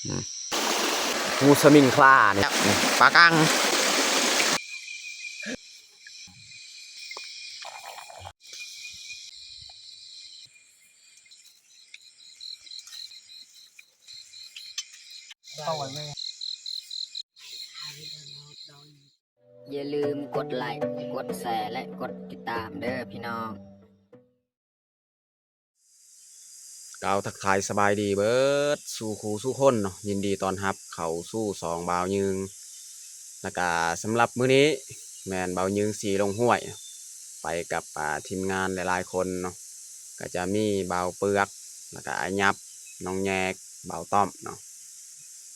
ອືມ ໝູສະມິງຄລານີ້ ປາກັງ. ຢ່າລືມກົດໄລ້ ກົດແຊ ແລະ ກົດຕິດຕາມເດີພີ່ນ້ອງ. ກ່າວທັກທາຍສະບາຍດີເບິດສູ່ຄູ່ສູ່ຄົນເນາະ, ຍິນດີຕ້ອນຮັບເຂົ້າສູ່ຊ່ອງບ່າວຍືງ. ແລ້ວກະສຳລັບມື້ນີ້ແມ່ນບ່າວຍືງຊິລົງຫ້ວຍ ໄປກັບ ອ່າ ທີມງານຫຼາຍໆຄົນເນາະ, ກະຈະມີບ່າວເປືອກ ແລ້ວກະອ້າຍຫຍັບ ນ້ອງແຍກ ບ່າວຕ້ອມເນາະ.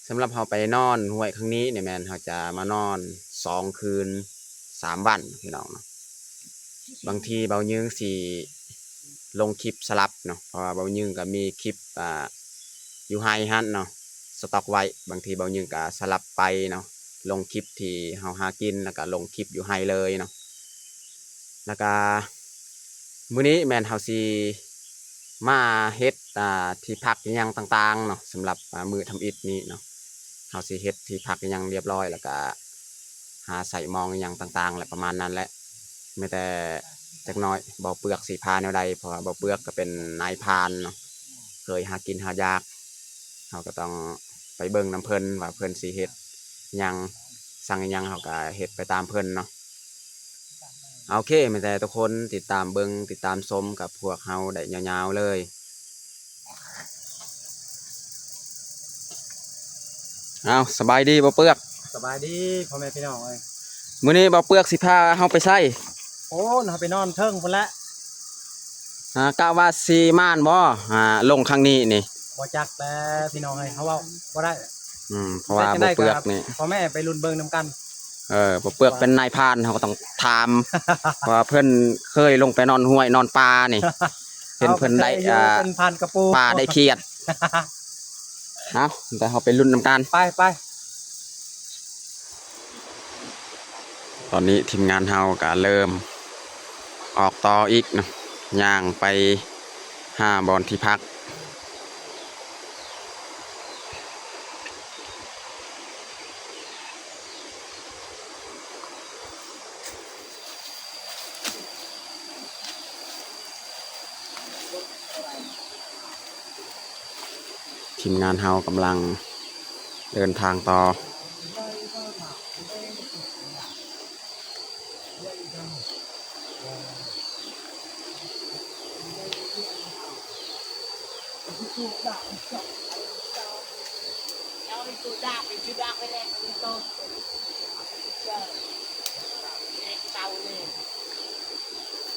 ສຳລັບເຮົາໄປນອນຫ້ວຍຄັ້ງນີ້ນີ້ແມ່ນເຮົາຈະມານອນສອງຄືນສາມວັນພີ່ນ້ອງເນາະ. ບາງທີບ່າວຍືງຊິລົງຄລິບສະຫຼັບເນາະ ເພາະວ່າບ່າວຍືງກໍມີຄລິບ ອ່າ ຢູ່ໄຮ່ຫັ້ນເນາະ ສະຕັອກໄວ້, ບາງທີບ່າວຍືງກໍສະຫຼັບໄປເນາະ ລົງຄລິບທີ່ເຮົາຫາກິນ ແລ້ວກໍລົງຄລິບຢູ່ໄຮ່ເລີຍເນາະ. ແລ້ວກະມື້ນີ້ແມ່ນເຮົາຊິມາເຮັດ ອ່າ ທີ່ພັກອີ່ຫຍັງຕ່າງໆເນາະ. ສຳລັບ ອ່າ ມື້ທຳອິດນີ້ເນາະ ເຮົາຊິເຮັດທີ່ພັກອີ່ຫຍັງລຽບຮ້ອຍ ແລ້ວກະຫາໃສ່ມອງອີ່ຫຍັງຕ່າງໆ ແລະ ປະມານນັ້ນແຫຼະ. ມີແຕ່ຈັກໜ້ອຍບ່າວເປືອກຊິພາແນວໃດ ເພາະວ່າບ່າວເປືອກກໍເປັນນາຍພານເນາະ ເຄີຍຫາກິນຫາຢາກ. ເຮົາກໍຕ້ອງໄປເບິ່ງນຳເພິ່ນວ່າເພິ່ນຊິເຮັດຫຍັງ ສັ່ງອີ່ຫຍັງເຮົາກໍເຮັດໄປຕາມເພິ່ນເນາະ. ໂອເຄ ມີແຕ່ທຸກຄົນຕິດຕາມເບິ່ງ ຕິດຕາມຊົມກັບພວກເຮົາໄດ້ຍາວໆເລີຍ. ເອົາ ສະບາຍດີບ່າວເປືອກ. ສະບາຍດີພໍ່ແມ່ພີ່ນ້ອງເອີຍ. ມື້ນີ້ບ່າວເປືອກຊິພາເຮົາໄປໃສ? ໂອ້ ເຮົາໄປນອນເທິງພຸ້ນແຫຼະ. ອ່າ ກະວ່າຊິມ່ານບໍ່? ອ່າ ລົງຄັ້ງນີ້ນີ້ ບໍ່ຈັກແຫຼະພີ່ນ້ອງເອີຍ ເຮົາເວົ້າບໍ່ໄດ້. ອືມ ເພາະວ່າບ່າວເປືອກນີ້ ພໍ່ແມ່ໄປລຸ້ນເບິ່ງນຳກັນ. ເອີ ບ່າວເປືອກເປັນນາຍພານ ເຮົາກໍຕ້ອງຖາມ ເພາະວ່າເພິ່ນເຄີຍລົງໄປນອນຫ້ວຍນອນປ່ານີ້ ເຫັນເພິ່ນໄດ້ ເອີ ເປັນພານກະປູ ອ່າ ປ່າໄດ້ຂຽດ. ເອົາ ແຕ່ເຮົາໄປລຸ້ນນຳກັນ ໄປ ໄປ. ຕອນນີ້ທີມງານເຮົາກະເລີ່ມອອກຕໍ່ອີກເນາະ ຍ່າງໄປຫາບ່ອນທີ່ພັກ. ທີມງານເຮົາກຳລັງເດີນທາງຕໍ່.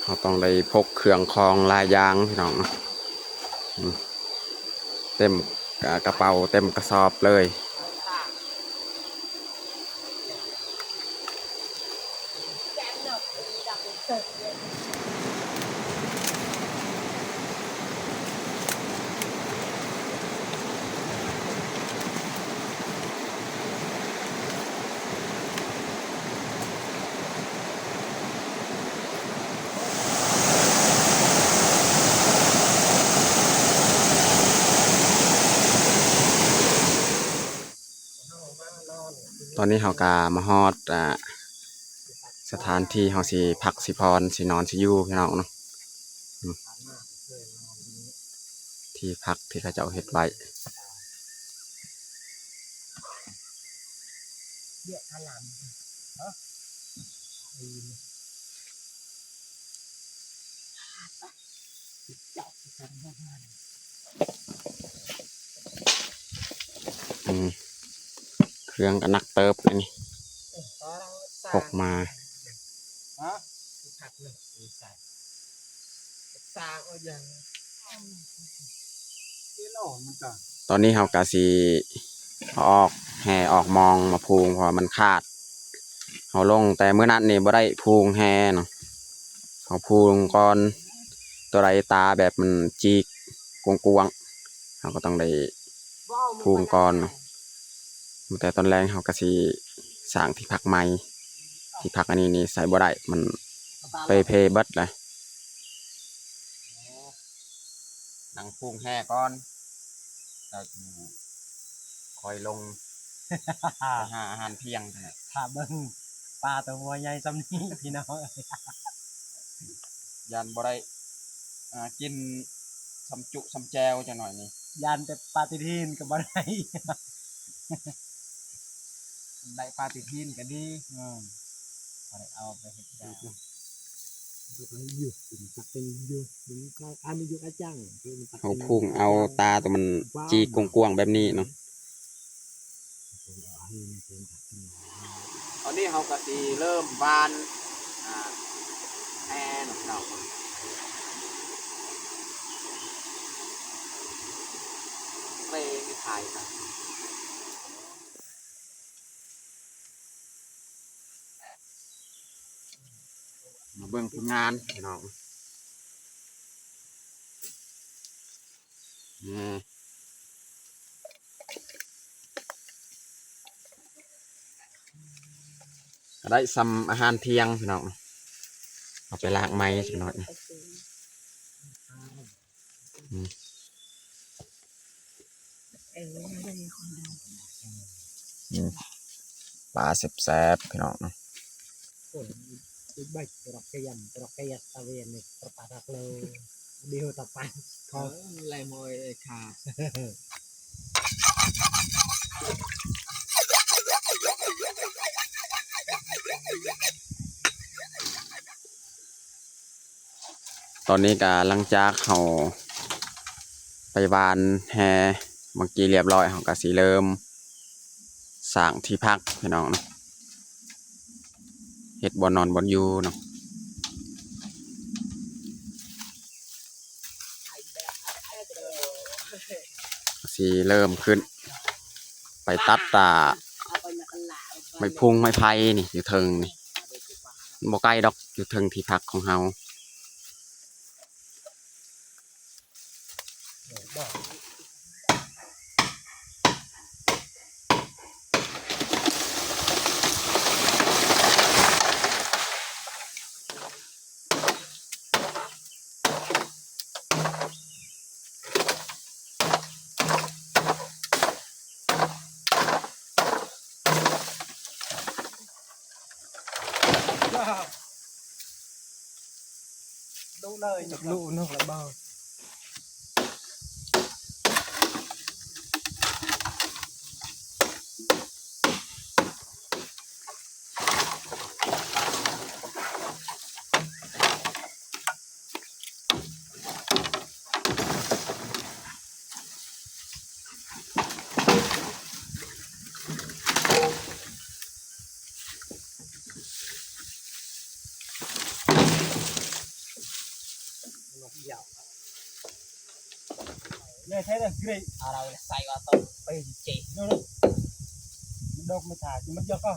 ເຮົາຕ້ອງໄດ້ພົກເຄື່ອງຂອງຫຼາຍຢ່າງພີ່ນ້ອງເນາະ. ອືມ ເຕັມກະ ກະເປົາເຕັມກະສອບເລີຍ. ຕອນນີ້ເຮົາກະມາຮອດ ອ່າ ສະຖານທີ່ເຮົາຊິພັກຊິຜ່ອນຊິນອນຊິຢູ່ພີ່ນ້ອງເນາະ. ອືມ ທີ່ພັກທີ່ເຂົາເຈົ້າເຮັດໄວ້. ອືມ ເຄື່ອງກໍໜັກເຕີບເດນີ້ ພົກມາ. ຕອນນີ້ເຮົາກະຊິເອົາອອກແຮ່ອອກມອງມາພູງ ເພາະວ່າມັນຂາດ. ເຮົາລົງແຕ່ມື້ນັ້ນນີ້ບໍ່ໄດ້ພູງແຮ່ເນາະ ເຮົາພູງກ່ອນ. ໂຕໃດຕາແບບມັນຈີກກວ້າງໆ ເຮົາກໍຕ້ອງໄດ້ພູງກ່ອນເນາະ. ແຕ່ຕອນແລງເຮົາກໍຊິສ້າງທີ່ພັກໃໝ່ ທີ່ພັກອັນນີ້ນີ້ໃຊ້ບໍ່ໄດ້ ມັນເປ່ເພເບິດແລ້ວ. ນັ່ງພຸງແຮ່ກ່ອນ ເຈົ້າຢູ່ ຄ່ອຍລົງໄປຫາອາຫານທ່ຽງຫັ້ນແຫຼະ. ຖ້າເບິ່ງປາໂຕຫົວໃຫຍ່ສ່ຳນີ້ພີ່ນ້ອງ ຢ້ານບໍ່ໄດ້ ອ່າ ກິນສ່ຳຈຸສ່ຳແຈ່ວຈັກໜ້ອຍນີ້ ຢ້ານແຕ່ປາຕິດຫີນກໍບໍ່ໄດ້. ໄດ້ປາຕິດຫີນກໍດີ ອືມ ບໍ່ໄດ້ເອົາໄປເຮັດຫຍັງ. ເຮົາພຸ້ງເອົາຕາຕົວມັນຈີກກວ້າງໆແບບນີ້ເນາະ. ຕອນນີ້ເຮົາກໍຊິເລີ່ມຫວ່ານ ອ່າ ແຮ່ເນາະ ພີ່ນ້ອງ. ເຣມີຂາຍນະ. ມາເບິ່ງຜົນງານພີ່ນ້ອງ ນີ້ ກໍໄດ້ສ່ຳອາຫານທ່ຽງພີ່ນ້ອງ. ເອົາໄປລ້າງໃໝ່ຈັກໜ້ອຍ. ອືມ ເອີ ອືມ ປາແຊບໆ ພີ່ນ້ອງເນາະ. ຕອນນີ້ກະຫຼັງຈາກເຮົາໄປຫວ່ານແຮ່ເມື່ອກີ້ລຽບຮ້ອຍ ເຮົາກະຊິເລີ່ມສ້າງທີ່ພັກພີ່ນ້ອງເນາະ ເຮັດບ່ອນນອນບ່ອນຢູ່ເນາະ. ຊິເລີ່ມຂຶ້ນໄປຕັດ ອ່າ ໄມ້ພຸງໄມ້ໄຜ່ນີ້ ຢູ່ເທິງນີ້ ມັນບໍ່ໄກດອກ ຢູ່ເທິງທີ່ພັກຂອງເຮົາ. ດຸເລີຍ ຈະດຸນົກລະເບົາ. ໃຫຍ່ແທ້ເດີ ເກຣດ ອາ ເຮົາໃສ່ວ່າຕ້ອງເປັນເຈ ໂນ່ໆ ມັນດອກໄມ່ທາ ມັນຢອກກໍ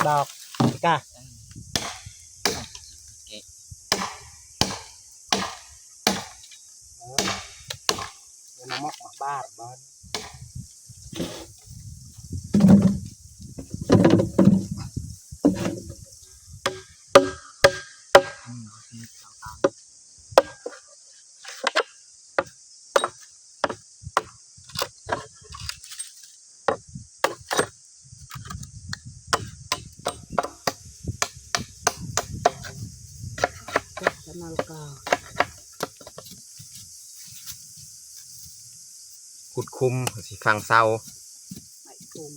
ດອກກະ ເອີ ມາໝອກມາບາດບາດ. ຂຸດຂຸມ ຊິຝັງເສົາ ໄມ້ຂຸມ.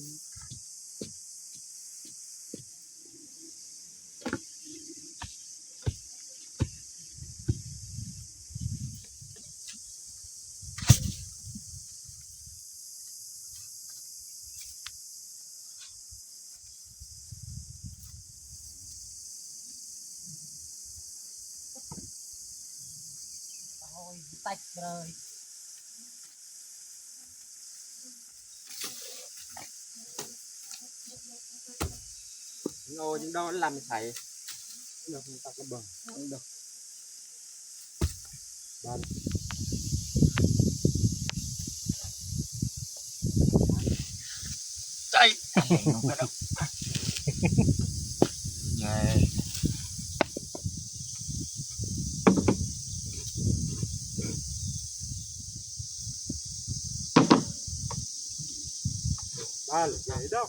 ໂອ້ ຈັ່ງດອກລຳໃສ ດອກຕັກລະເບິ່ງ ດອກບານ. ແກງນົກກະດົກ ໃຫຍ່ ປາໃຫຍ່ດອກ.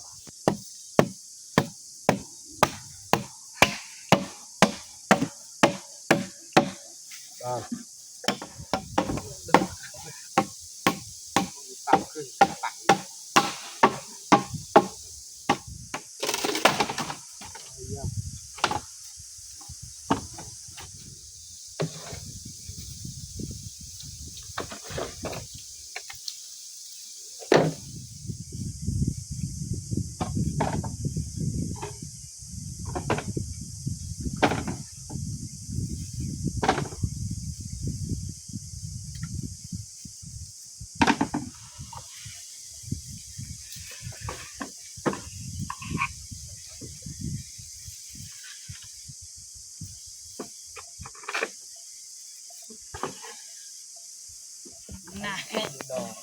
ນະ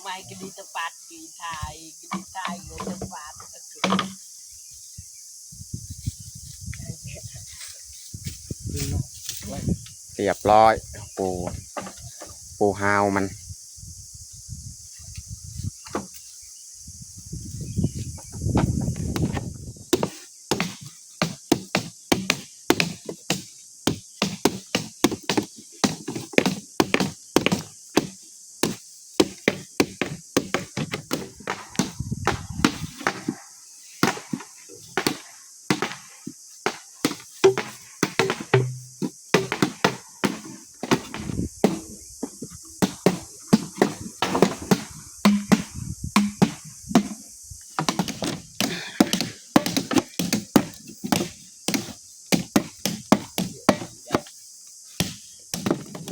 ໄມ້ກະດີຕະປັດ ກະດີໄທ ກະດີໄທ ກະດີຕະປັດ. ຮຽບຮ້ອຍ ປູ ປູຮາວມັນ.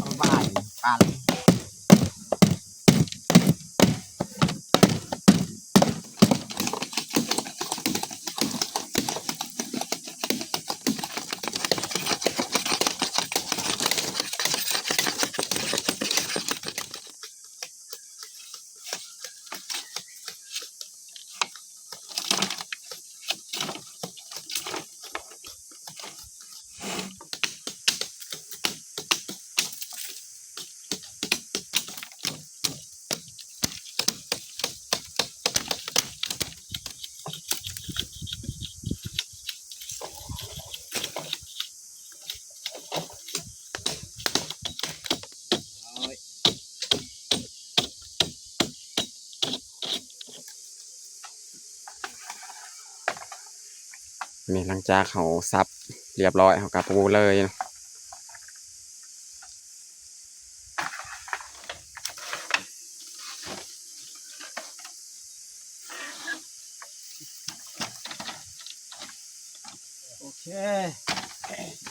ລະບາຍກັນ. ນີ້ຫຼັງຈາກເຮົາສັບຮຽບຮ້ອຍ ເຮົາກະປູເລີຍເນາະ. ໂອເຄ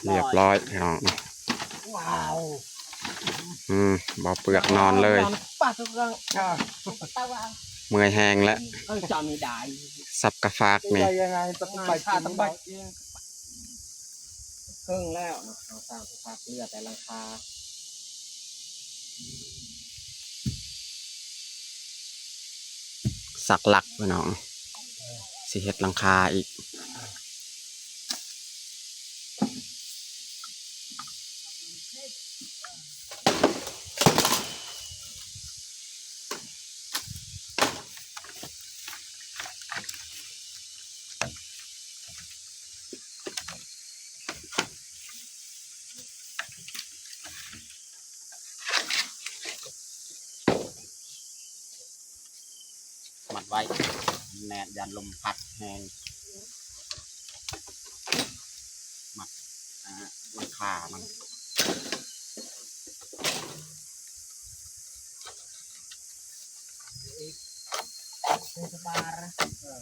ຮຽບຮ້ອຍພີ່ນ້ອງ. ວ້າວ ອືມ ບໍ່ເປືອກນອນເລີຍ ປາດທຸກເລື່ອງ ເມື່ອຍແຮງແລ້ວ. ສັບກະຟາກນີ້ ເຄິ່ງແລ້ວເນາະ ເຮົາສ້າງກະຟາກ ເຫຼືອແຕ່ຫຼັງຄາ. ສັກຫຼັກພີ່ນ້ອງ ຊິເຮັດຫຼັງຄາອີກ. ມັດໄວ້ແໜ້ນ ຢ້ານລົມພັດແຮງ ມັດ ອ່າ ຫຼັງຄາມັນ. ອີກ ເປັນສະບານ ເອີ.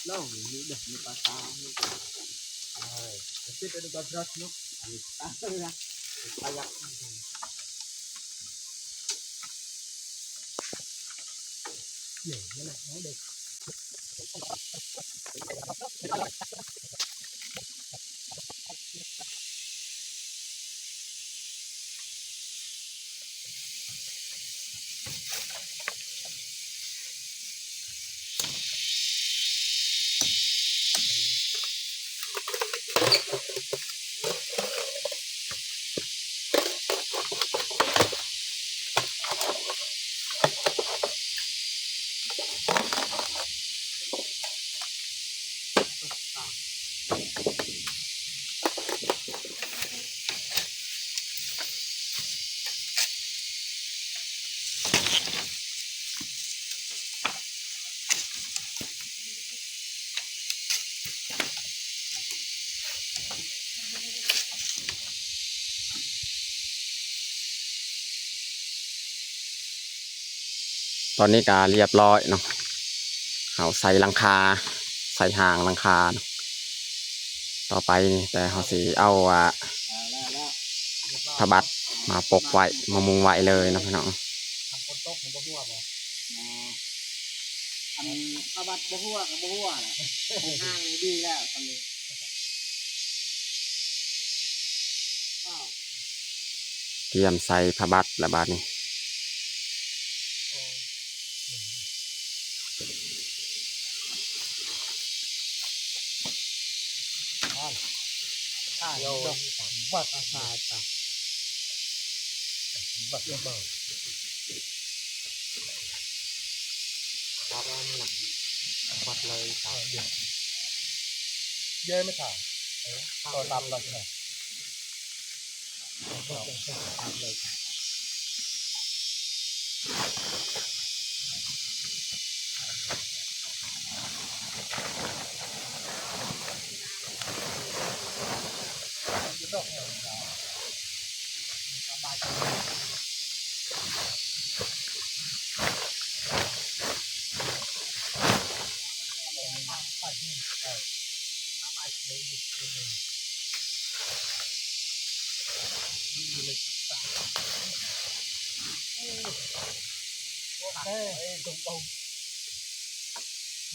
ລອງນີ້ເດີ ມີປາຕາ ເອີ ຕິດອັນນີ້ກໍບລັດເນາະ ອັນນີ້ປາເສືອ ປາຍັກ. ຕອນນີ້ກະລຽບລ້ອຍເນາະ ເຮົາໃສ່ຫຼັງຄາ ໃສ່ຫາງຫຼັງຄາເນາະ. ຕໍ່ໄປນີ້ແຕ່ເຮົາຊິເອົາ ອ່າ ຜ້າບັດມາປົກໄວ້ ມາມຸງໄວ້ເລີຍເນາະພີ່ນ້ອງ. ຄັນຝົນຕົກນີ້ບໍ່ຮົ່ວບໍ່? ບໍ່ ອັນຜ້າບັດບໍ່ຮົ່ວກໍບໍ່ຮົ່ວແຫຼະ ຫ້າງນີ້ດີແລ້ວສ່ຳນີ້ ຕຽມໃສ່ຜ້າບັດລະບາດນີ້.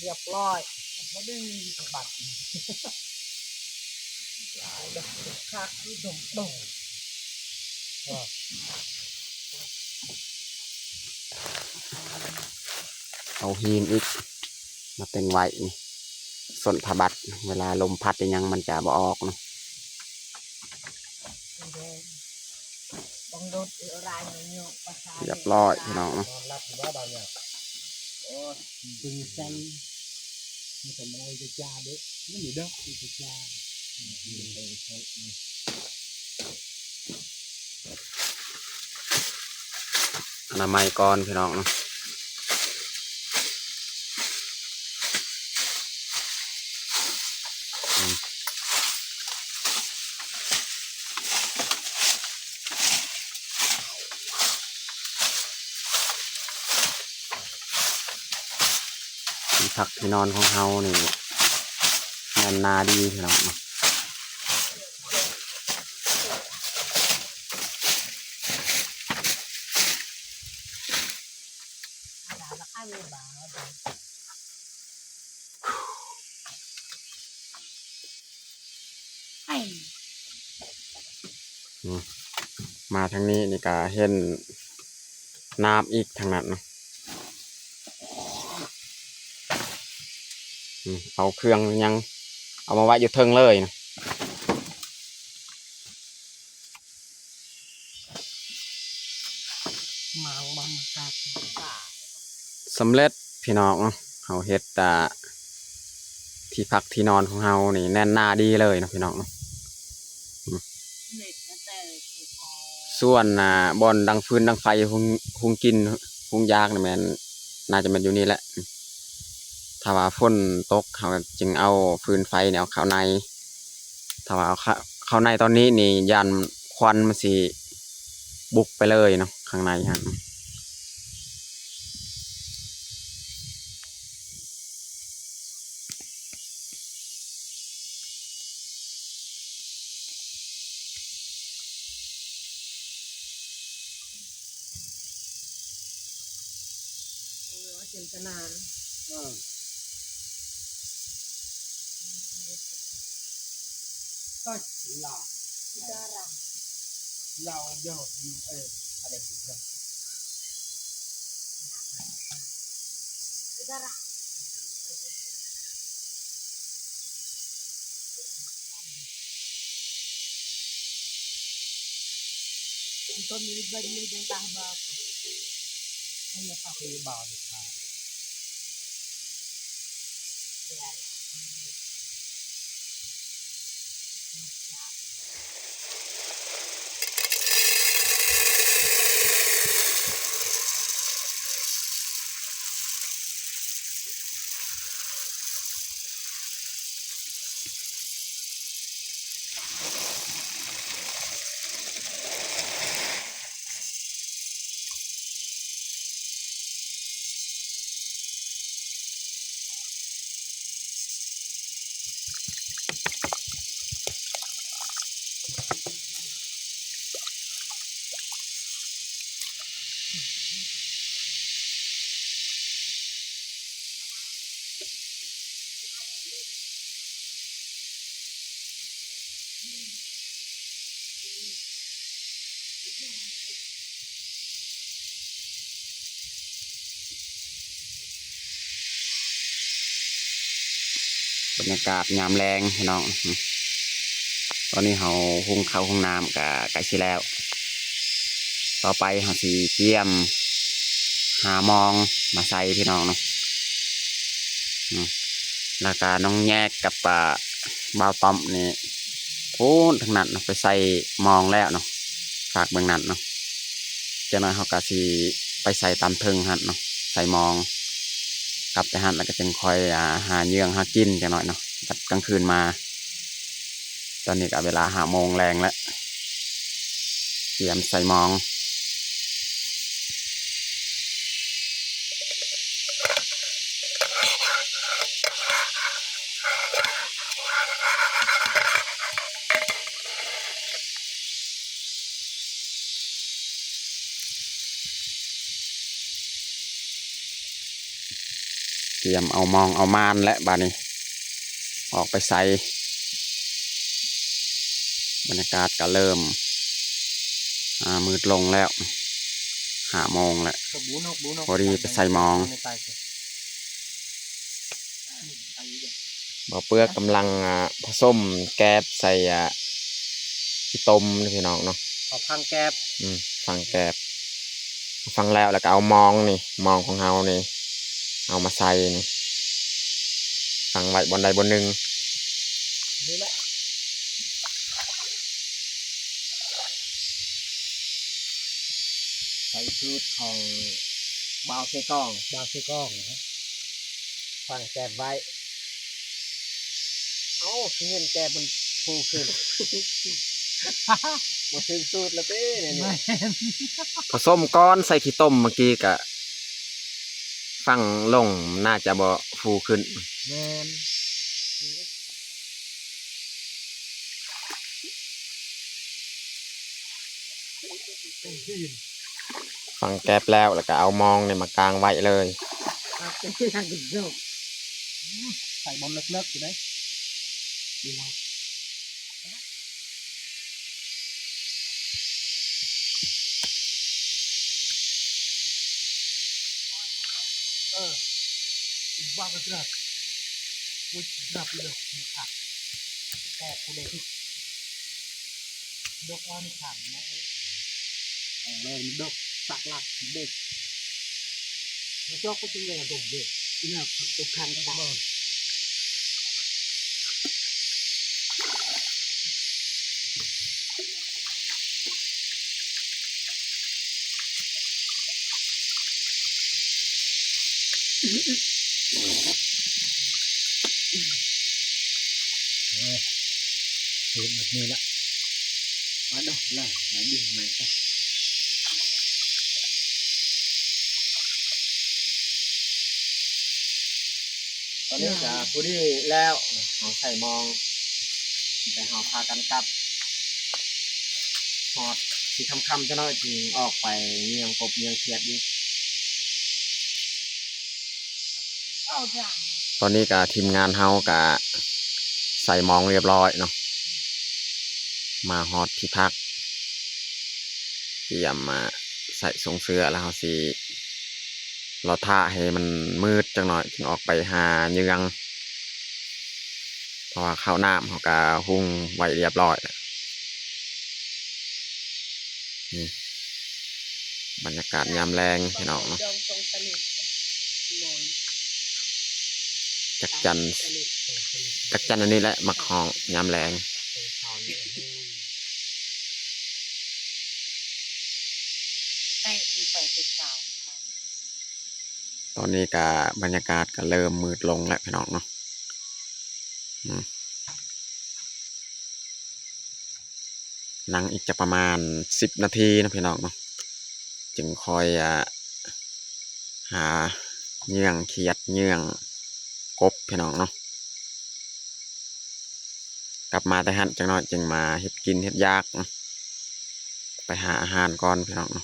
ລຽບລ້ອຍ ພໍດີບັດ ຄັກຄືດົງໆ. ເອົາຫີນອີກມາເຕັງໄວ້ນີ້ ສົ້ນຜ້າບັດ ເວລາລົມພັດອີ່ຫຍັງມັນຈະບໍ່ອອກເນາະ. ລຽບລ້ອຍພີ່ນ້ອງເນາະ. ອະນາໄມກ່ອນພີ່ນ້ອງເນາະ. ທີ່ພັກທີ່ນອນຂອງເຮົານີ້ແໜ້ນໜາດີພີ່ນ້ອງເນາະ. ອືມ ມາທາງນີ້ນີ້ກະເຫັນນ້ຳອີກທາງນັ້ນເນາະ. ອືມ ເອົາເຄື່ອງຫຍັງ ເອົາມາໄວ້ຢູ່ເທິງເລີຍນະ. ສຳເລັດພີ່ນ້ອງເນາະ ເຮົາເຮັດ ອ່າ ທີ່ພັກທີ່ນອນຂອງເຮົານີ້ແໜ້ນໜາດີເລີຍເນາະພີ່ນ້ອງເນາະ. ສ່ວນ ອ່າ ບ່ອນດັງຟືນດັງໄຟ ຫຸງ ຫຸງກິນຫຸງຢາກນີ້ແມ່ນ ໜ້າຈະແມ່ນຢູ່ນີ້ແຫຼະ. ຖ້າວ່າຝົນຕົກ ເຮົາກໍຈຶ່ງເອົາຟືນໄຟນີ້ເອົາເຂົ້າໃນ. ຖ້າວ່າເອົາເຂົ້າ ເຂົ້າໃນຕອນນີ້ນີ້ ຢ້ານຄວັນມັນຊິບຸກໄປເລີຍເນາະ ຂ້າງໃນຫັ້ນ. ເອີ ເ ຽນຕະນາ ເອີ ກໍລາວ ລາວເດີ ເອີ ອາໄລ Entonces, ven, ven, ven, ven, ven. Ella está arriba, está. ບັນຍາກາດຍາມແລງພີ່ນ້ອງ ຕອນນີ້ເຮົາຫຸງເຂົ້າຫຸງນ້ຳກະໃກ້ຊິແລ້ວ ຕໍ່ໄປເຮົາຊິກຽມຫາມອງມາໃສ່ພີ່ນ້ອງເນາະ ອືມ ແລ້ວກະນ້ອງແຍກກັບ ອາ ບ່າວຕ້ອມນີ້ ພຸ້ນທາງນັ້ນເນາະ ໄປໃສ່ມອງແລ້ວເນາະ ຝາກເບື້ອງນັ້ນເນາະ ຈັກໜ້ອຍເຮົາກະຊິໄປໃສ່ຕາມເທິງຫັ້ນເນາະ ໃສ່ມອງ ກັບແຕ່ຫັ້ນແລ້ວກະຈຶ່ງຄ່ອຍ ອາ ຫາເຫຍື່ອຫາກິນຈັກໜ້ອຍເນາະ ກັບກາງຄືນມາ ຕອນນີ້ກະເວລາຫ້າໂມງແລງແລ້ວ ກຽມໃສ່ມອງ ກຽມເອົາມອງເອົາມານແລ້ວບາດນີ້ ອອກໄປໃສ່ ບັນຍາກາດກະເລີ່ມ ອາ ມືດລົງແລ້ວ ຫ້າໂມງແລ້ວ ພໍດີໄປໃສ່ມອງ ບ່າວເປືອກກຳລັງ ອາ ຜະສົມແກບໃສ່ ອາ ຂີ້ຕົມເນາະພີ່ນ້ອງເນາະ ເອົາຝັງແກບ ອືມ ຝັງແກບ ຝັງແລ້ວ ແລ້ວກະເອົາມອງນີ້ ມອງຂອງເຮົານີ້ ເອົາມາໃສ່ນີ້ ຝັງໄວ້ບ່ອນໃດບ່ອນໜຶ່ງ ນີ້ແຫຼະ ໃສ່ສູດຂອງບ່າວເຊກອງ ບ່າວເຊກອງນະ ຝັງແກບໄວ້ ເອົ້າ ຄືເຫັນແກບມັນຟູຂຶ້ນ ບໍ່ຖືກສູດລະຕິນີ້ ແມ່ນ ຜະສົມກ່ອນໃສ່ຂີ້ຕົມ ເມື່ອກີ້ກະຝັງລົງ ໜ້າຈະບໍ່ຟູຂຶ້ນ ແມ່ນ. ຝັງແກບແລ້ວ ແລ້ວກະເອົາມອງນີ້ມາກາງໄວ້ເລີຍ ໃສ່ບ່ອນເລິກໆຢູ່ເດ້ ເອີ ວ່າກະດຣັບ ອຸຍ ດຣັບເລີຍ ແຕກພຸ້ນເດ້ ດົກອອນຂ້າງເນາະ ເອີ ມັນດົກ ປັກຫຼັກເດັກ ມາຈອກກໍຈຶ່ງໄດ້ດົກເດ້ ເນາະ ຕົກຂ້າງກໍໄດ້. ເອີ ເຮັດແບບນີ້ລະ ມາເດີ້ ລະ ມາດຶງໃໝ່ຊະ. ຕອນນີ້ກະພໍດີແລ້ວ ເຮົາໃສ່ມອງ ແຕ່ເຮົາພາກັນກັບ ຮອດຊິຄ່ຳໆ ຈັກໜ້ອຍຈຶ່ງອອກໄປຍ່ຽງກົບຍ່ຽງຂຽດອີກ. ຕອນນີ້ກະທີມງານເຮົາກະໃສ່ໝອງຮຽບຮ້ອຍເນາະ ມາຮອດທີ່ພັກ ກຽມມາໃສ່ໂສ້ງເສື້ອ ແລ້ວເຮົາຊິລໍຖ້າໃຫ້ມັນມືດຈັກໜ້ອຍ ຈຶ່ງອອກໄປຫາເຫຍື່ອງ ເພາະວ່າເຂົ້ານ້ຳເຮົາກະຫຸງໄວ້ຮຽບຮ້ອຍແລ້ວ. ນີ້ ບັນຍາກາດຍາມແລງພີ່ນ້ອງເນາະ ຈັກຈັ່ນ ຈັກຈັ່ນອັນນີ້ແຫຼະມັກຮ້ອງຍາມແລງ. ຕອນນີ້ກະບັນຍາກາດກະເລີ່ມມືດລົງແລ້ວພີ່ນ້ອງເນາະ ອືມ. ນັ່ງອີກຈັກປະມານສິບນາທີເນາະພີ່ນ້ອງເນາະ ຈຶ່ງຄ່ອຍ ອ່າ ຫາເຫຍື່ອງຂຽດ ເຫຍື່ອງກົບພີ່ນ້ອງເນາະ. ກັບມາແຕ່ຫັ້ນຈັກໜ້ອຍຈຶ່ງມາເຮັດກິນເຮັດຢາກເນາະ ໄປຫາອາຫານກ່ອນພີ່ນ້ອງເນາະ.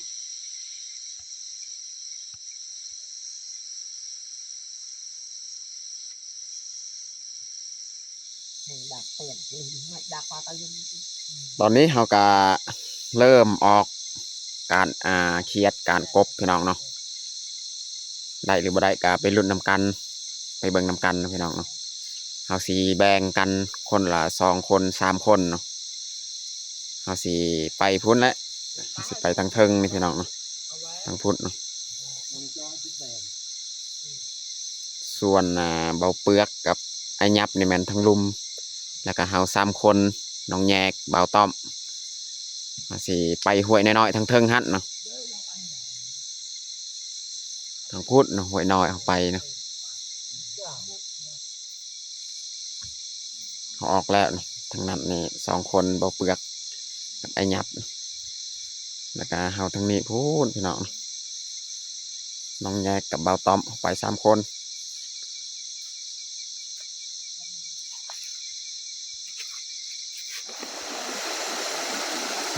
ຕອນນີ້ເຮົາກະເລີ່ມອອກການ ອ່າ ຂຽດການກົບພີ່ນ້ອງເນາະ ໄດ້ຫຼືບໍ່ໄດ້ກະໄປລຸ້ນນຳກັນ ໄປເບິ່ງນຳກັນເນາະພີ່ນ້ອງເນາະ. ເຮົາຊິແບ່ງກັນຄົນລະສອງຄົນສາມຄົນເນາະ ເຮົາຊິໄປພຸ້ນແຫຼະ ເຮົາຊິໄປທາງເທິງນີ້ພີ່ນ້ອງເນາະ ທາງພຸ້ນເນາະ. ສ່ວນ ອ່າ ເບົາເປືອກກັບອ້າຍຫຍັບນີ້ແມ່ນທາງລຸ່ມ ແລ້ວກະເຮົາສາມຄົນ ນ້ອງແຍກ ບ່າວຕ້ອມ ເຮົາຊິໄປຫ້ວຍນ້ອຍໆທາງເທິງຫັ້ນເນາະ ທາງພຸ້ນເນາະ ຫ້ວຍນ້ອຍເຮົາໄປເນາະ. ເຮົາອອກແລ້ວ ທາງນັ້ນນີ້ສອງຄົນ ເບົາເປືອກກັບອ້າຍຫຍັບ ແລ້ວກະເຮົາທາງນີ້ພຸ້ນພີ່ນ້ອງ ນ້ອງແຍກກັບບ່າວຕ້ອມ ໄປສາມຄົນ.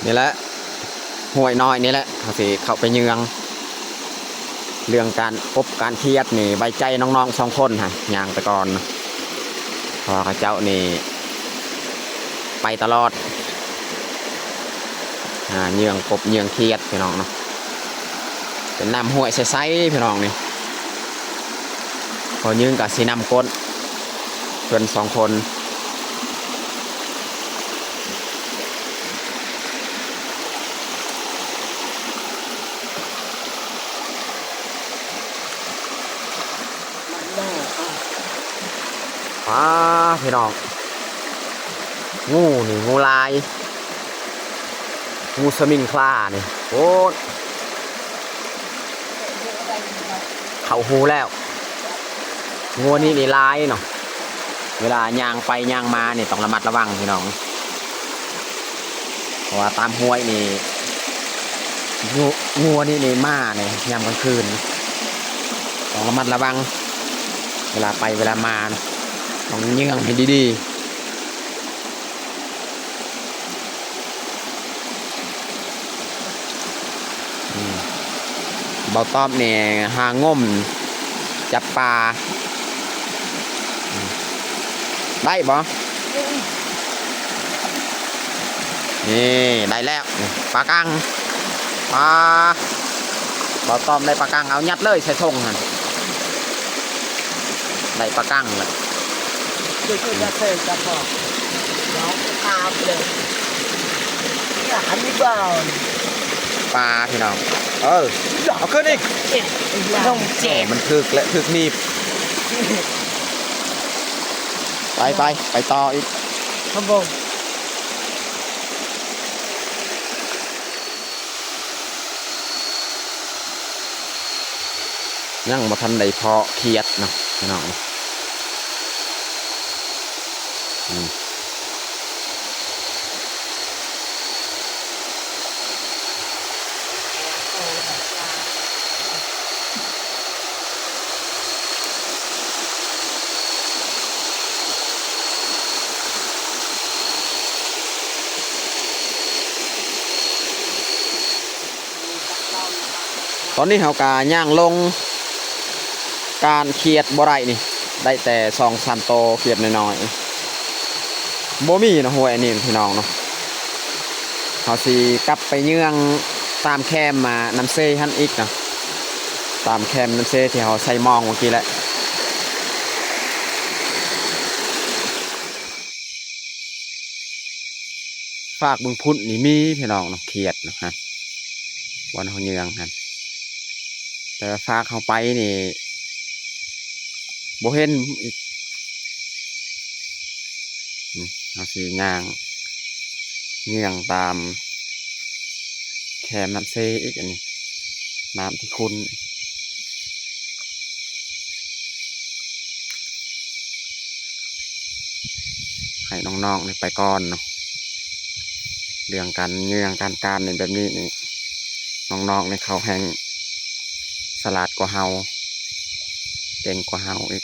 ນີ້ແຫຼະ ຫ້ວຍນ້ອຍນີ້ແຫຼະ ເຮົາຊິເຂົ້າໄປເຫຍື່ອງ. ເລື່ອງການກົບການຂຽດນີ້ໄວ້ໃຈນ້ອງໆສອງຄົນຫັ້ນ ຍ່າງໄປກ່ອນ ເພາະວ່າເຂົາເຈົ້ານີ້ໄປຕະຫຼອດ ຫາເຫຍື່ອງກົບເຫຍື່ອງຂຽດພີ່ນ້ອງເນາະ. ເປັນນ້ຳຫ້ວຍໃສໆພີ່ນ້ອງນີ້ ພໍ່ຍິງກະຊິນຳກົ້ນ ເພິ່ນສອງຄົນ. ປາ ພີ່ນ້ອງ ງູນີ້ ງູລາຍ ງູສະມິງຄລານີ້ ໂອ້ ເຂົ້າຮູແລ້ວ. ງູນີ້ນີ້ລາຍເນາະ ເວລາຍ່າງໄປຍ່າງມານີ້ຕ້ອງລະມັດລະວັງພີ່ນ້ອງ ເພາະວ່າຕາມຫ້ວຍນີ້ ງ- ງົວນີ້ນີ້ມານີ້ຍາມກາງຄືນ ຕ້ອງລະມັດລະວັງ ເວລາໄປເວລາມາ ຕ້ອງເຫຍື່ອງໃຫ້ດີໆ. ອືມ ເບົາຕ້ອມນີ້ຫາງົມຈັບປາ ອືມ ໄດ້ບໍ່? ນີ້ ໄດ້ແລ້ວ ປາກັງ ປາ ເບົາຕ້ອມໄດ້ປາກັງ ເອົາຍັດເລີຍໃສ່ຖົງຫັ້ນ. ໄດ້ປາກັງແລ້ວ ປາພີ່ນ້ອງ ເອີ ເອົາຂຶ້ນອີກ ແໝ່ ມັນຖືກແຫຼະ ຖືກໜີບ ໄປ ໄປ ໄປຕໍ່ອີກ ຍັງບໍ່ທັນໄດ້ເພາະຂຽດເນາະພີ່ນ້ອງ ອືມ. ຕອນນີ້ເຮົາກະຍ່າງລົງ ການຂຽດບໍ່ໄດ້ນີ້ ໄດ້ແຕ່ສອງສາມໂຕ ຂຽດນ້ອຍໆ ບໍ່ມີເນາະ ຫ້ວຍອັນນີ້ພີ່ນ້ອງເນາະ. ເຮົາຊິກັບໄປເຍືອງຕາມແຄມ ອາ ນ້ຳເຊຫັ້ນອີກເນາະ ຕາມແຄມນ້ຳເຊທີ່ເຮົາໃສ່ມອງເມື່ອກີ້ແຫຼະ. ຟາກເບື້ອງພຸ້ນນີ້ມີພີ່ນ້ອງເນາະ ຂຽດນະ ບ່ອນເຮົາເຍືອງຫັ້ນ ແຕ່ວ່າຟາກເຮົາໄປນີ້ບໍ່ເຫັນອີກ. ນີ້ເຮົາຊິຍ່າງເຍືອງຕາມແຄມນ້ຳເຊອີກ ອັນນີ້ນ້ຳທີ່ຂຸ້ນ. ໃຫ້ນ້ອງໆນີ້ໄປກ່ອນເນາະ ເລື່ອງການເຍືອງການການນີ້ ແບບນີ້ນີ້ ນ້ອງໆນີ້ເຂົາແຮ່ງສະຫຼາດກວ່າເຮົາ ເກັ່ງກວ່າເຮົາອີກ.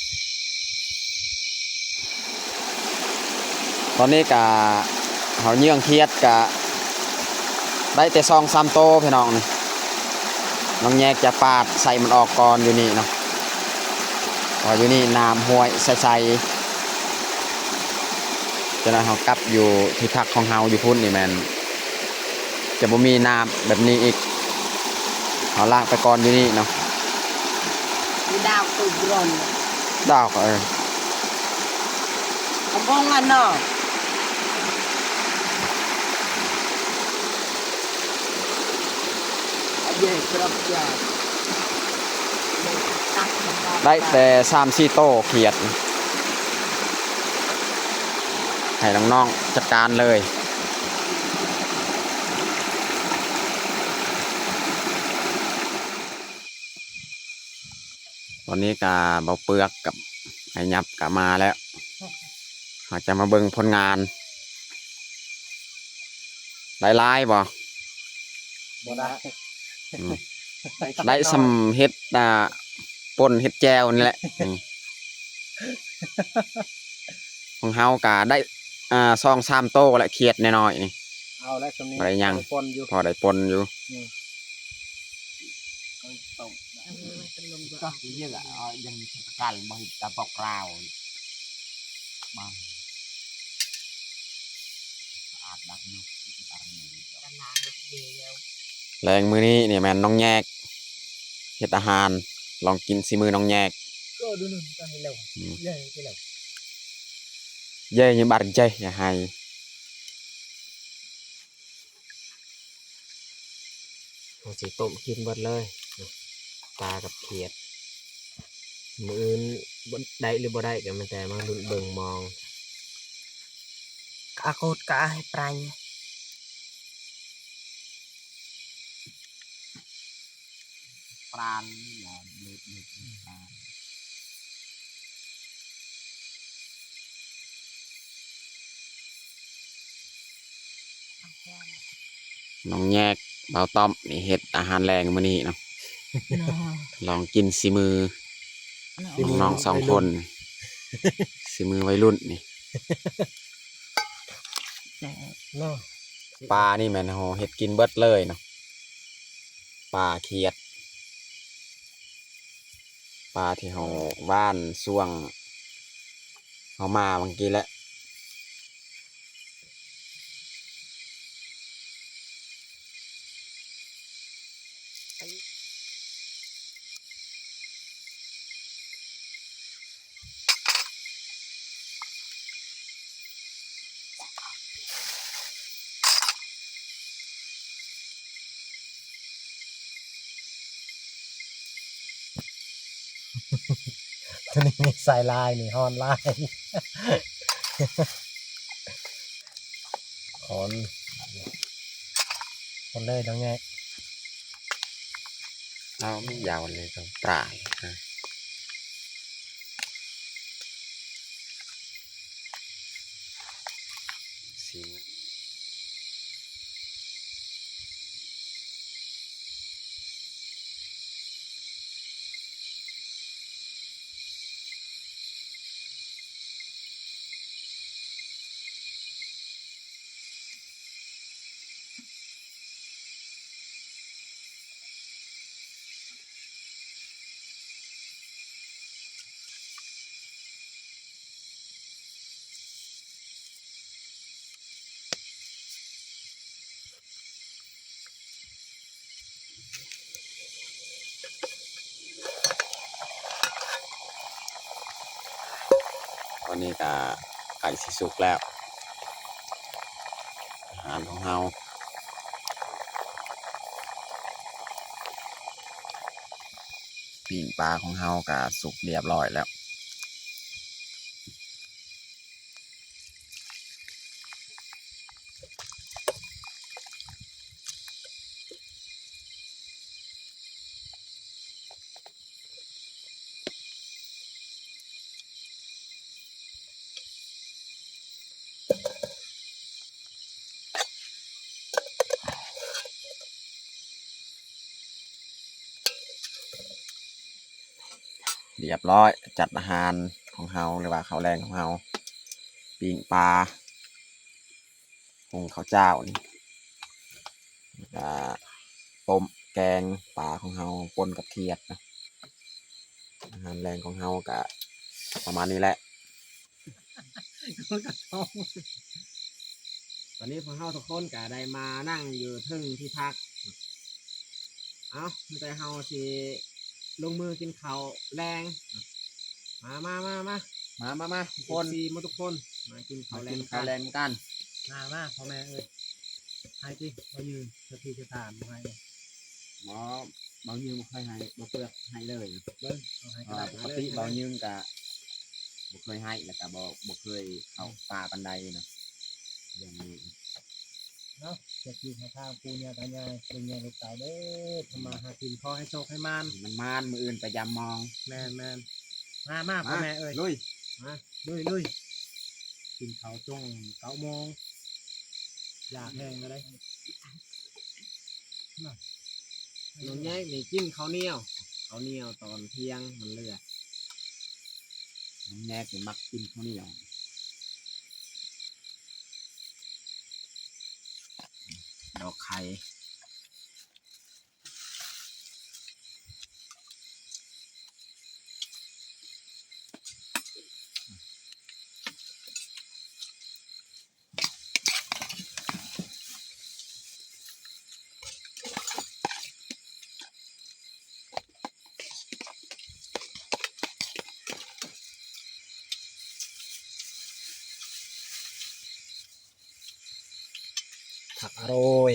ຕອນນີ້ກະເຮົາເຍືອງຂຽດກະໄດ້ແຕ່ສອງສາມໂຕພີ່ນ້ອງ. ນ້ອງແຍກຈະປາດໄສ້ມັນອອກກ່ອນຢູ່ນີ້ເນາະ ເພາະວ່າຢູ່ນີ້ນ້ຳຫ້ວຍໃສໆ. ຈະໜ້ອຍເຮົາກັບຢູ່ທີ່ພັກຂອງເຮົາຢູ່ພຸ້ນນີ້ແມ່ນຈະບໍ່ມີນ້ຳແບບນີ້ອີກ. ເຮົາລ້າງໄປກ່ອນຢູ່ນີ້ເນາະ. ດາວໂຕບຣອນ ດາວ ເອີ ອາກອງອັນເນາະ. ໄດ້ແຕ່ສາມສີ່ໂຕຂຽດ ໃຫ້ນ້ອງໆຈັດການເລີຍ. ຕອນນີ້ກະເບົາເປືອກກັບອ້າຍຫຍັບກະມາແລ້ວ ເຮົາຈະມາເບິ່ງຜົນງານ. ໄດ້ຫຼາຍບໍ່? ບໍ່ໄດ້ ອືມ ໄດ້ສ່ຳເຮັດ ອ່າ ປົ່ນເຮັດແຈ່ວນີ້ແຫຼະ. ອືມ ຂອງເຮົາກະໄດ້ ອ່າ ສອງສາມໂຕແຫຼະ ຂຽດນ້ອຍໆນີ້ ເອົາແລ້ວຊ່ຳນີ້ ບໍ່ໄດ້ຫຍັງ ພໍໄດ້ປົ່ນຢູ່ ພໍໄດ້ປົ່ນຢູ່. ອືມ ກໍເຍອະ ຍັງປະກັນບໍ່ເຫັນຕາປອກລາວ. ແລງມື້ນີ້ນີ້ແມ່ນນ້ອງແຍກເຮັດອາຫານ ລອງກິນສີມືນ້ອງແຍກ. ອືມ ເຢ້ຍ ເຢ້ຍ ເຢ້ຍ ຢ່າໄຫ້ ເຮົາຊິຕົ້ມກິນເບິດເລີຍ ປາກັບຂຽດ. ມື້ອື່ນບໍ່ໄດ້ຫຼືບໍ່ໄດ້ ກໍແມ່ນແຕ່ມາລຸ້ນເບິ່ງມອງ. ອາໂກດກະອາໃຫ້ປາຍ ປານ ນ້ອງແຍກ ບ່າວຕ້ອມ ນີ້ເຮັດອາຫານແລງມື້ນີ້ເນາະ. ລອງກິນສີມືນ້ອງໆສອງຄົນ ສີມືໄວລຸ້ນນີ້. ປານີ້ແມ່ນເຮົາເຮັດກິນເບິດເລີຍເນາະ ປາຂຽດ ປາທີ່ເຮົາຫວ່ານຊ່ວງເຮົາມາເມື່ອກີ້ແຫຼະ. ໂຕນີ້ມີສາຍລາຍນີ້ ຮ້ອນຫຼາຍ. ຄົນ ຄົນເລີຍ ຕ້ອງແຍກ ເອົາ ມັນຍາວເລີຍ ຕ້ອງປານ ຊີມ. ເ ນີ້ກະໃກ້ຊິສຸກແລ້ວ ອາຫານຂອງເຮົາ. ປີ້ງປາຂອງເຮົາກະສຸກລຽບຮ້ອຍແລ້ວ. ລຽບຮ້ອຍ ຈັດອາຫານຂອງເຮົາ ຫຼືວ່າເຂົ້າແລງຂອງເຮົາ ປີ້ງປາ ຫຸ່ງເຂົ້າຈ້າວນີ້ ແລ້ວກະຕົ້ມແກງປາຂອງເຮົາປົນກັບຂຽດເນາະ. ອາຫານແລງຂອງເຮົາກະປະມານນີ້ແຫຼະ. ຕອນນີ້ພວກເຮົາທຸກຄົນກະໄດ້ມານັ່ງຢູ່ເທິງທີ່ພັກ. ເອົ້າ ມີແຕ່ເຮົາຊິລົງມືກິນເຂົ້າແລງ. ມາ ມາ ມາ ມາ ມາ ມາ ມາ ທຸກຄົນ ເອັຟຊີ ມາທຸກຄົນ ມາກິນເຂົ້າແລງ ມາກິນເຂົ້າແລງກັນ. ມາ ມາ ພໍ່ແມ່ເອີຍ ໃຫ້ຕິ ບໍ່ຢືນ ສະທິສະຖານບໍ່ໃຫ້. ບໍ່ ບໍ່ຢືນບໍ່ເຄີຍໃຫ້ ບໍ່ເປີດໃຫ້ເລີຍ. ເບິ່ງ ເອົາໃຫ້ ເພາະວ່າປົກກະຕິ ເລີຍ ເບົາຍືງກະບໍ່ເຄີຍໃຫ້ ແລ້ວກະບໍ່ ບໍ່ເຄີຍເຂົ້າປ່າປານໃດນະ ເລື່ອງນີ້ເນາະ. ຈະກິນໃຫ້ທາງປູ່ຍ່າຕາຍາຍ ເບິ່ງແຍງລູກເຕົ້າເດີ ທຳມາຫາກິນ ຂໍໃຫ້ໂຊກໃຫ້ໝານ ໃຫ້ມັນໝານ ມື້ອື່ນໄປຢາມມອງ. ແມ່ນໆ ມາ ມາ ມາ ພໍ່ແມ່ເອີຍ ລຸຍ ມາ ລຸຍ ລຸຍ ກິນເຂົ້າຊ່ວງເກົ້າໂມງ ຢາກແຮງເລີຍ. ນ້ອງແຍກນີ້ກິນເຂົ້າໜຽວ ເຂົ້າໜຽວຕອນທ່ຽງມັນເຫຼືອ. ນ້ອງແຍກນີ້ມັກກິນເຂົ້າໜຽວ ດອກໄຂ່. ຜັກອະໂຣຍ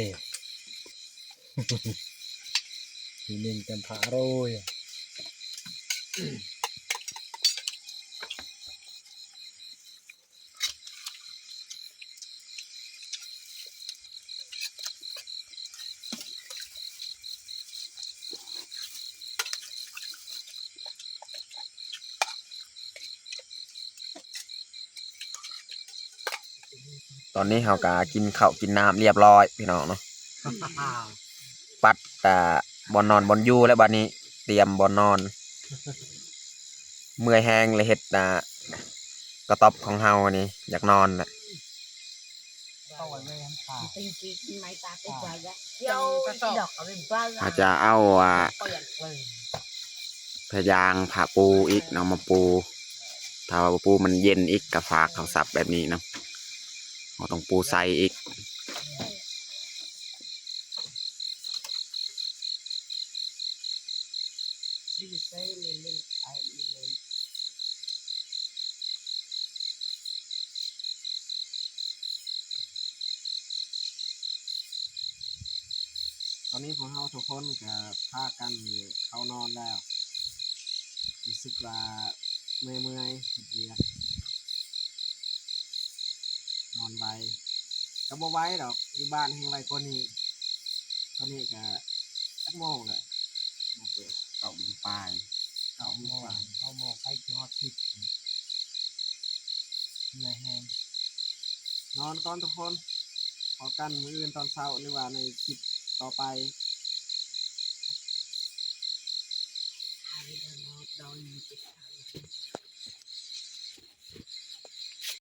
ມີໜຶ່ງເຕັມຜັກອະໂຣຍ. ຕອນນີ້ເຮົາກະກິນເຂົ້າກິນນ້ຳລຽບຮ້ອຍພີ່ນ້ອງເນາະ ປັດ ອາ ບ່ອນນອນບ່ອນຢູ່ແລ້ວ ບາດນີ້ຕຽມບ່ອນນອນ. ເມື່ອຍແຮງແລ້ວເຮັດ ອາ ກະຕ໊ອບຂອງເຮົານີ້ ຢາກນອນແຫຼະ. ເຮົາຈະເອົາ ອາ ຜ້າຢາງຜ້າປູອີກເນາະ ມາປູ ຖ້າວ່າບໍ່ປູມັນເຢັນອີກ ກະຟາກເຂົ້າສັບແບບນີ້ເນາະ ເຮົາຕ້ອງປູໃສ່ອີກ. ຕອນນີ້ພວກເຮົາທຸກຄົນກະພາກັນເຂົ້ານອນແລ້ວ ຮູ້ສຶກວ່າເມື່ອຍໆ ເຮັດວຽກ ນອນໄວ ກະບໍ່ໄວດອກ ຢູ່ບ້ານແຮ່ງໄວກວ່ານີ້. ຕອນນີ້ກະຈັກໂມງແລ້ວ ເກົ້າໂມງປາຍ ເກົ້າໂມງປາຍ ເກົ້າໂມງໃກ້ຊິຮອດສິບ ເມື່ອຍແຮງ. ນອນກ່ອນທຸກຄົນ ພໍ້ກັນມື້ອື່ນຕອນເຊົ້າ ຫຼືວ່າໃນຄລິບຕໍ່ໄປ.